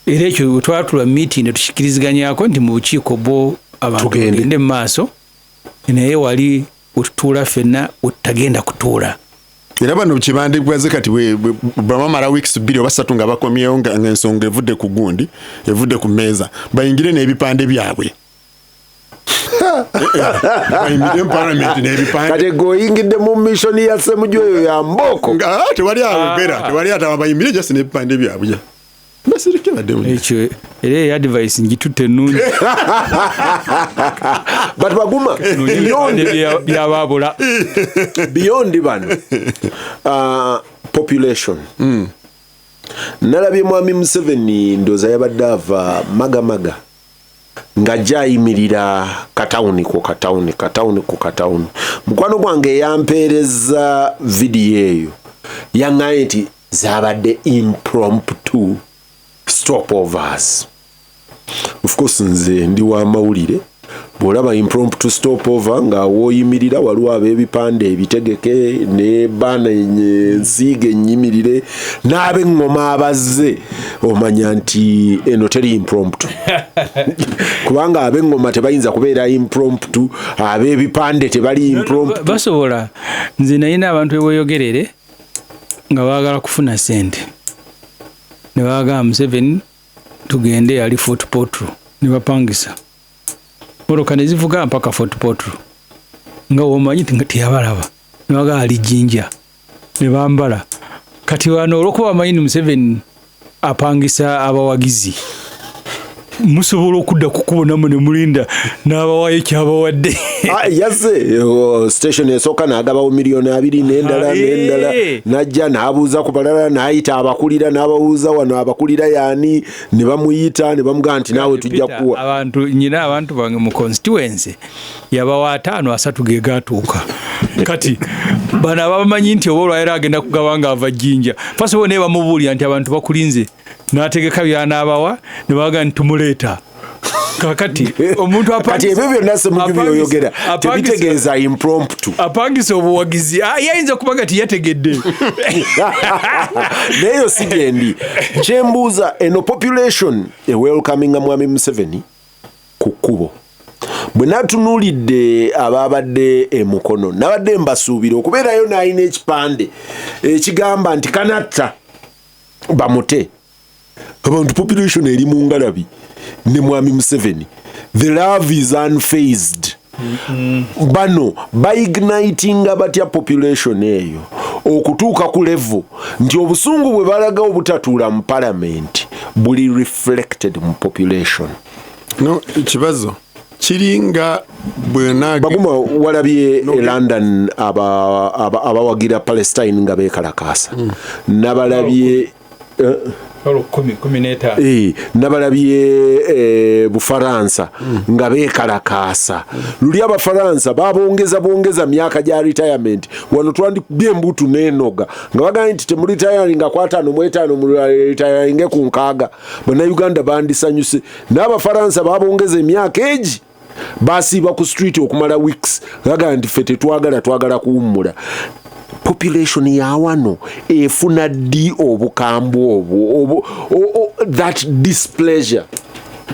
S3: Era ekyo bwe twatula meeting ne tukikiriziganyako nti mu bukiiko bwo abantu
S2: Tugende.
S3: bagende mu maaso, naye wali wetutuula ffenna wetutagenda kutuula.
S1: Era bano kibandibwaze kati bwebamamala weeks 2 oba 3 nga bakomyewo, nga ensonga evudde ku gundi, evudde ku mmeeza, bayingire n'ebipande byabwe, bayingire mu parliament n'ebipande.
S2: Kati gwe oyingidde mu mission ya Semujju eyo ya mbooko.
S1: Nga tewali ayogera, tewali ataba, bayimire just n'ebipande byabwe, basirike badde mu
S3: Ekyo era eyo advice ngitutte ennungi.
S2: But baguma beyond
S3: Byabaabula.
S2: Beyond bano, population, nalabye mwami Museveni, ndooza yabadde ava Magamaga, ng'ajja ayimirira katawuni ku katawuni, katawuni ku katawuni. Mukwano gwange eyampeereza vidiyo eyo yaŋŋambye nti zaabadde impromptu stopovers. Of course nze ndi wa mawulire, bw'olaba impromptu stopover nga wooyimirira waliwo ab'ebipande ebitegeke ne baana ensiiga ennyimirire n'ab'eŋŋoma abazze, omanya nti eno teri impromptu, kubanga ab'eŋŋoma tebayinza kubeera impromptu, ab'ebipande tebali impromptu.
S3: Basobola. Nze nalina abantu eweyogerere nga baagala kufuna sente, ne bagamba Museveni tugende yali Fort Portal, ne bapangisa motoka ne zivuga mpaka Fort Portal, nga womanyi nti nga teyabalaba, ne bagamba ali Jjinja, ne bambala. Kati wano olwokuba bamanyi ni Museveni apangisa abawagizi, musobola okudda kukubo nammwe ne mulinda n'abawayo kyabawadde.
S2: Ah, yazze station esooka n'agabawo miliyoni 20 n'endala n'endala. Najja n'abuuza ku balala, n'ayita abakulira, n'ababuuza wano abakulira yaani, ne bamuyita ne bamugamba nti naawe tujja
S3: Peter,
S2: kuwa.
S3: Abantu nyina, abantu bange mu constituency yabawa 50, 30 ge gatuuka. Kati bano abamanyi nti oba olwaliro agenda kugaba nga ava Jjinja, fasobo naye bamubuulira nti abantu bakulinze, n'ategeka byanaabawa, ne baga nti tumuleeta. Kakati omuntu
S2: Kati ebyo byonna, Semujju, byoyogera tebitegeeza impromptu.
S3: Apangisa obuwagizi. Ah, yayinza okuba nga tiyategedde.
S2: Naye si gyendi. Kyembuuza, eno population ewelcominga mwami Museveni ku kkubo, bwe natunuulidde ababadde emukono, nabadde mbasuubira okubeerayo n'alina ekipande ekigamba nti kanatta bamute abantu. Population eri mu ngalabi ne mwami Museveni, the love is unfazed. Bano baignitinga batya population eyo okutuuka ku level nti obusungu bwe balaga obutatuula mu parliament buli reflected mu population?
S1: No, ekibazo kiringa bwena
S2: Baguma, walabye e London abawagira Palestine nga bekalakaasa, nabalabye
S3: 15.
S2: Nabalabye Bufaransa nga bekalakaasa. Luli Abafaransa babongeza bongeza myaka gya retirement. Wano twandikubye embutu nenoga nga bagambye nti temuretiringa ku 55, muretiringe ku 60. Bannayuganda bandisanyuse. N'Abafaransa babongeza emyaka egi, basiiba ku street okumala weeks, bagamba nti ffe tetwagala, twagala kuwummula. Population ya wano efuna ddi obukambwe obwo that displeasure?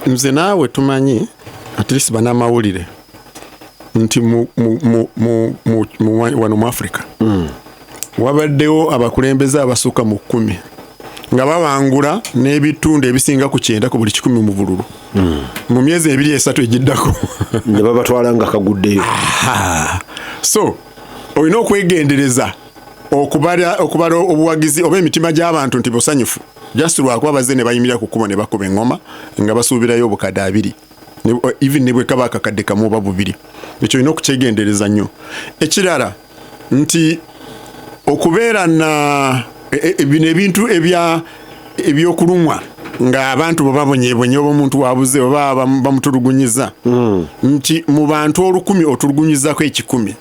S1: Nze naawe tumanyi, at least banamawulire, nti wano mu Africa wabaddewo abakulembeze abasukka mu 10 nga bawangula n'ebitundu ebisinga ku 90 ku buli 100 mu bululu mu myezi 2, 3 egiddako
S2: ne babatwala nga kaguddeyo.
S1: So olina okwegendereza okubala obuwagizi oba emitima gy'abantu nti busanyufu just lwakuba bazze ne bayimirira ku kkubo ne bakuba eŋŋoma nga basuubirayo obukadde 20. Even ne bwe kaba akakadde kamu oba bubiri, ekyo olina okukyegendereza nnyo. Ekirala nti okubeera na bino ebintu ebyokulumwa ng'abantu bwe babonyebonye oba omuntu wabuze oba bamutulugunyiza, nti mu bantu 1000 otulugunyizako 100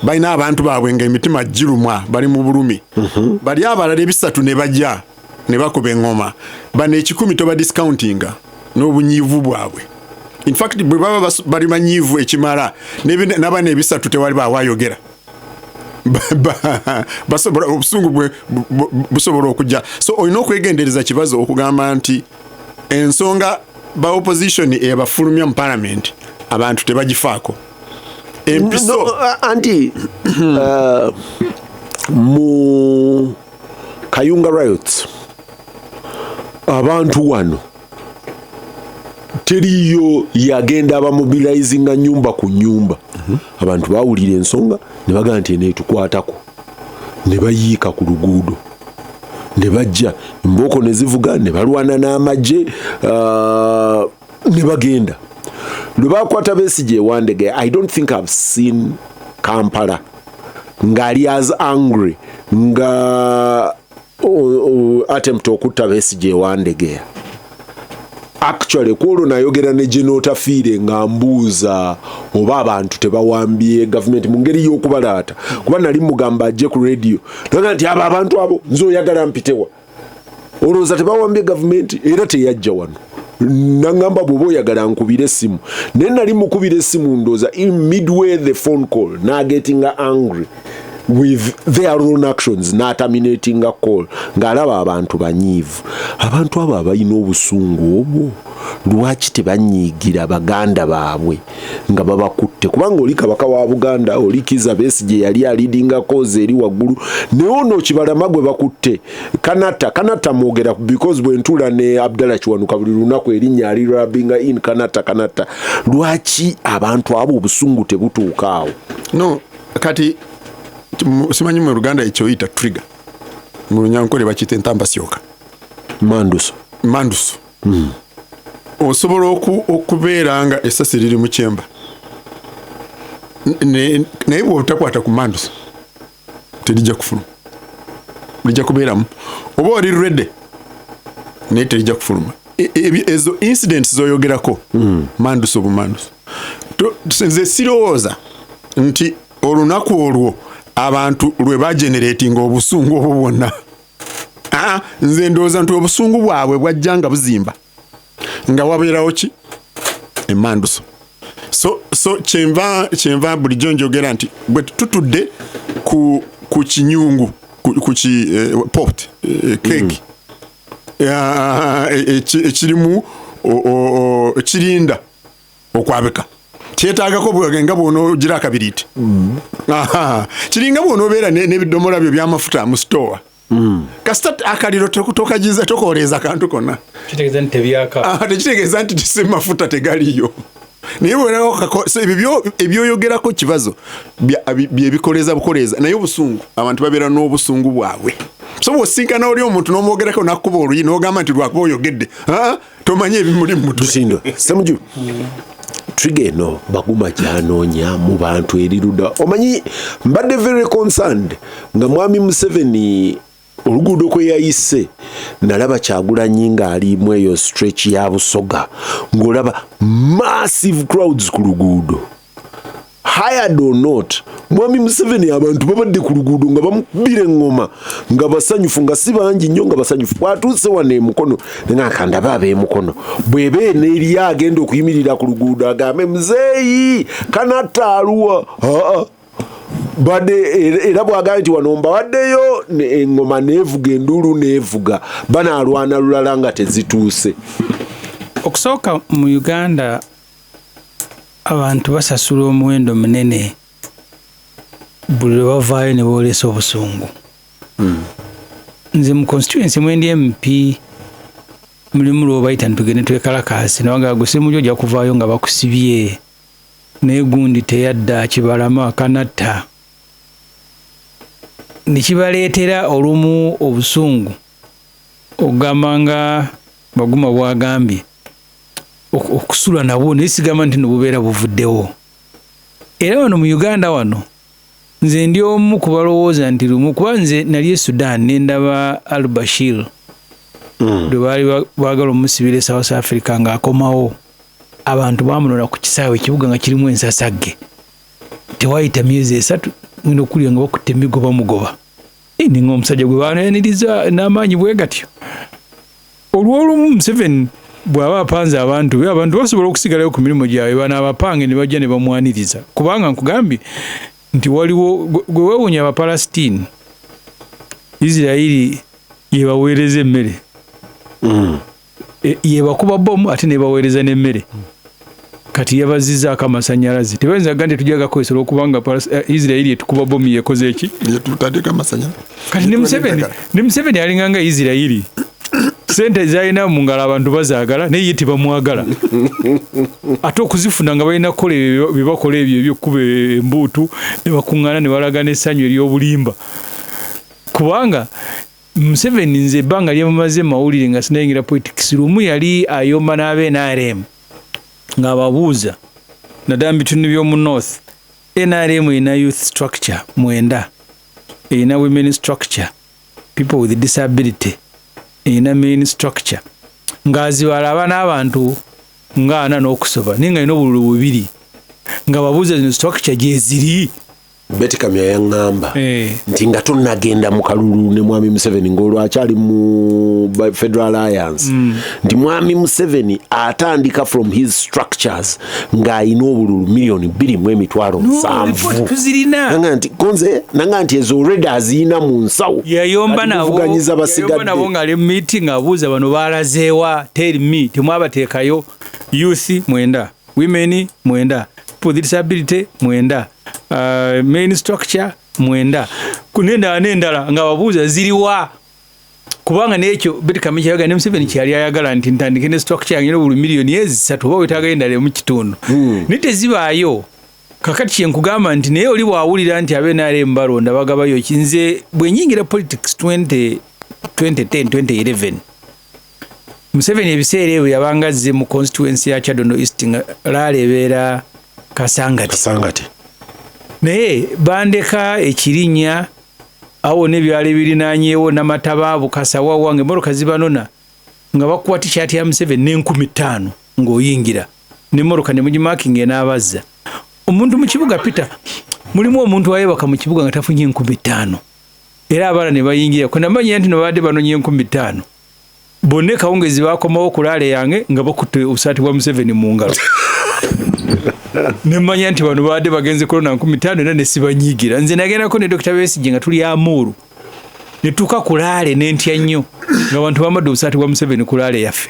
S1: balina abantu baabwe nga emitima girumwa, bali mu bulumi. Bali abalala 300 ne bajja ne bakuba eŋŋoma. Bano 100 toba discountinga n'obunyiivu bwabwe. In fact, bwe baba bali banyiivu ekimala, n'abana 300 tewali baawayogera, basobola obusungu bwe busobola okujja. So olina okwegendereza kibazo okugamba nti ensonga ba opposition ebafulumya mu parliament abantu tebagifaako. Empiso
S2: No, anti mu Kayunga riots abantu wano teriyo yagenda abamobilizinga nyumba ku nyumba. Abantu bawulira ensonga ne bagamba nti eno etukwatako, ne bayiika ku luguudo ne bajja, embooko ne zivuga ne balwana n'amagye, ne bagenda. Lwe bakwata Besigye e Wandegeya, I don't think I've seen Kampala ng'ali as angry nga attempt okutta Besigye e Wandegeya. Actually, kwolwo nayogera ne General Otafiire nga mbuuza oba abantu tebawambye gavumenti mu ngeri y'okubalaata, kuba nali mugamba ajje ku radio naga nti abo abantu abo nze oyagala mpitewa, olowooza tebawambye gavumenti? Era teyajja wano. Nangamba bw'oba oyagala nkubira essimu, naye nali mukubira essimu, ndooza in midway the phone call nagetinga angry with their own actions, n'aterminatinga call ng'alaba abantu banyiivu. Abantu abo abalina obusungu obwo lwaki tebanyiigira baganda baabwe nga babakutte? Kubanga oli kabaka wa Buganda, oli Kiza Besigye yali aleadinga cause eri waggulu, naye ono Kibalama gwe bakutte, Kanata. Kanata mwogera because bwe ntuula ne Abdallah Kiwanuka buli lunaku erinnya ali rubbinga in Kanata. Kanata, lwaki abantu abo obusungu tebutuuka awo?
S1: No, kati simanyi mu Luganda ekyoyita trigger, mu Lunyankole bakiyita entambasyoka.
S2: Manduso.
S1: Manduso. Osobola okubeera nga essasi liri mu kyemba, naye bw'otakwata ku manduso terijja kufuluma, lijja kubeeramu oba oli ready, naye terijja kufuluma. Ezo incidents zoyogerako, manduso bumanduso. Nze sirowooza nti olunaku olwo abantu lwe bageneratinga obusungu obwo bwonna. Aa, nze ndowooza nti obusungu bwabwe bwajja nga buzimba nga wabeerawo ki emanduso. So kyenva bulijjo njogera nti bwe tutudde ku kinyungu ku ki pot cake ekirimu kirinda okwabika, kyetaagako nga bw'onoogira akabiriiti. Aha, kiringa bw'onoobeera n'ebidomola byo by'amafuta mu store, kasita akaliro tokagiza tokoleeza kantu konna.
S3: Kitegeeza nti tebyaka.
S1: Ah, tekitegeeza nti si mafuta tegaliyo, naye so ebyo ebyoyogerako kibazo byebikoleza bukoleeza, naye obusungu abantu babeera n'obusungu bwabwe. So bw'osinkana oli omuntu n'omwogerako nakkuba oluyi n'ogamba nti lwakuba oyogedde. Ah, tomanyi ebimuli mu mutwe.
S2: Lusindo Semuju, trigger eno Baguma gyanoonya mu bantu eri ludda. Omanyi mbadde very concerned nga mwami Museveni oluguudo kwe yayise, nalaba Kyagulanyi ng'alimu eyo stretch ya Busoga, ng'olaba massive crowds ku luguudo. Hired or not, mwami Museveni abantu babadde ku luguudo nga bamukubira eŋŋoma nga basanyufu, nga si bangi nnyo, nga basanyufu. Bwatuuse wano emukono, nga ab'emukono bw'eba eno eri agenda okuyimirira ku luguudo agambe muzeeyi Kanatta aluwa. Aa, badde era bwagambye nti wano mbawaddeyo eŋŋoma neevuga, enduulu neevuga, banaalwana lulala nga tezituuse.
S3: Okusooka mu Uganda abantu basasula omuwendo munene buli lwe bavaayo ne boolesa obusungu. Nze mu constituency mwendi MP mulimu lwobayita ntugende twekalakaasi, nabaga gwe Semuju ojja kuvaayo nga bakusibye, naye gundi teyadda Kibalama Kanatta nekibaleetera olumu obusungu okugamba nga Baguma bwagambye. Okusula nabwo, naye sigamba nti nobubeera buvuddewo. Era wano mu Uganda wano, nze ndi omu ku balowooza nti lumu, kuba nze nali e Sudan nendaba Al Bashir lwe baali baagala omusibira e South Africa, ng'akomawo abantu bamunona ku kisaawe, ekibuga nga kirimu ensasagge. Tewayita myezi 3, ngenda okulya nga bakutte emigo bamugoba. Eh, ninga omusajja gwe banayaniriza n'amaanyi bwe gatyo. Olw'olumu Museveni bw'aba apanze abantu be, abantu basobola okusigalayo ku mirimu gyabwe, bano abapange ne bajja ne bamwaniriza, kubanga nkugambye nti waliwo gwe weewuunya, Abapalasitiini, Isirayiri yebaweereza emmere. Yebakuba bomu ate nebaweereza n'emmere. Kati yabazizaako amasanyalaze, tebayinza ga nti tujja gakozesa olwokubanga Isirayiri etukuba bomu yekoze eki.
S1: Tutandika amasanyalaze.
S3: Kati ne Museveni alinga nga Isirayiri, sente zalina mu ngalo abantu bazaagala, naye ye tebamwagala. Ate okuzifuna nga balina kukola ebyo bye bakola, ebyo ebyokukuba embuutu ne bakuŋŋaana ne balaga n'essanyu ery'obulimba, kubanga Museveni, nze ebbanga lyemumaze mawulire nga sinayingira politics, lumu yali ayomba n'aba NRM ng'ababuuza, naddala mu bitundu by'omu north, NRM erina youth structure mwenda, erina women structure, people with disability, erina main structure, ng'azibala aba n'abantu nga ana n'okusoba, naye nga alina obululu bubiri, nga babuuza zino structure gyeziri.
S2: Beti Kamya yaŋŋamba nti nga tonnagenda mu kalulu ne mwami Museveni, ng'olwo akyali mu Federal Alliance, nti mwami Museveni atandika from his structures ng'alina obululu 2,700,000.
S3: Report tuzirina.
S2: Nanga nti konze nanga nti ezo already aziyina mu nsawo.
S3: Yayomba
S2: Kati
S3: nabo
S2: muvuganyiza
S3: yayomba
S2: basigadde.
S3: nabo ng'ali mu meeting, abuuza bano balazeewa, tell me, temwabateekayo youth mwenda, women mwenda, people with disability mwenda, main structure mwenda, nendala nendala, nga babuuza ziriwa, kubanga nekyo Beti Kamya kyayagala ne Museveni kyeyali ayagala nti ntandike ne structure yange buli miliyoni ezi 3, oba wetaaga endala emu kitundu, naye tezibaayo. Kakati kyenkugamba nti naye oli bwawulira nti abe NRM balonda bagabayo ki, nze bwe nyingira politics 20 2010 2011, Museveni ebiseera ebyo yabanga azze mu constituency ya Kyadondo East, nga laala ebeera Kasangati.
S2: Kasangati.
S3: Naye bandeka ekirinnya awo n'ebyalo ebirinaanyeewo, Namataba, Bukasa, wawa, nga emmotoka zibanona nga bakuwa T-shirt ya Museveni n'5,000 ng'oyingira nemmotoka ne mugimakinga enaabazza omuntu mu kibuga. Peter, mulimu omuntu ayebaka mu kibuga nga tafunye 5,000, era abaana ne bayingira kwenamanya nti nobadde banonya 5,000. Bonna ekawungezi bakomawo ku rally yange nga bakutte obusaati bwa Museveni mu ngalo, nemanya nti bano babadde bagenze kulona 5,000, era nesibanyiigira. Nze nagendako ne Dr Besigye nga tuli Amuuru, netuuka ku rally nentya nnyo nga abantu bambadde obusaati bwa Museveni ku rally yaffe,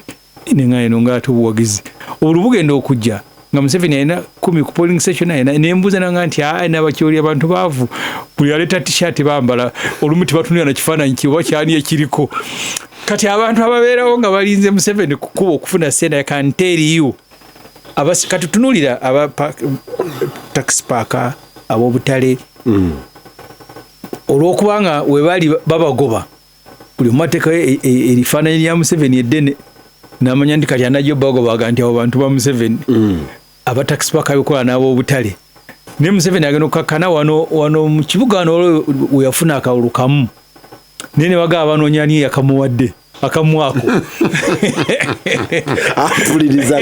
S3: neŋŋa eno nga ate obuwagizi olwo bugenda okujja nga Museveni alina 10 ku polling station alina. Nembuuza nanga nti aa nabakyoli abantu baavu, buli aleeta T-shirt bambala, olumu tebatunira na kifaananyi ki oba kyani ekiriko. Kati abantu ababeerawo nga balinze Museveni kukuba okufuna sente, I can tell you, kati tunuulira aba taxi park, ab'obutale, olwokubanga webali babagoba, buli omu ateekayo erifaananyi lya Museveni eddene, namanya nti kati anajja bagobaga nti abo bantu ba Museveni. Aba taxi park abikola n'ab'obutale, naye Museveni agenda okukakkana wano wano mu kibuga wano, olwo weyafuna akalulu kamu, naye ne bagaba banoonya ani yakamuwadde akamwako.
S2: Apuliriza.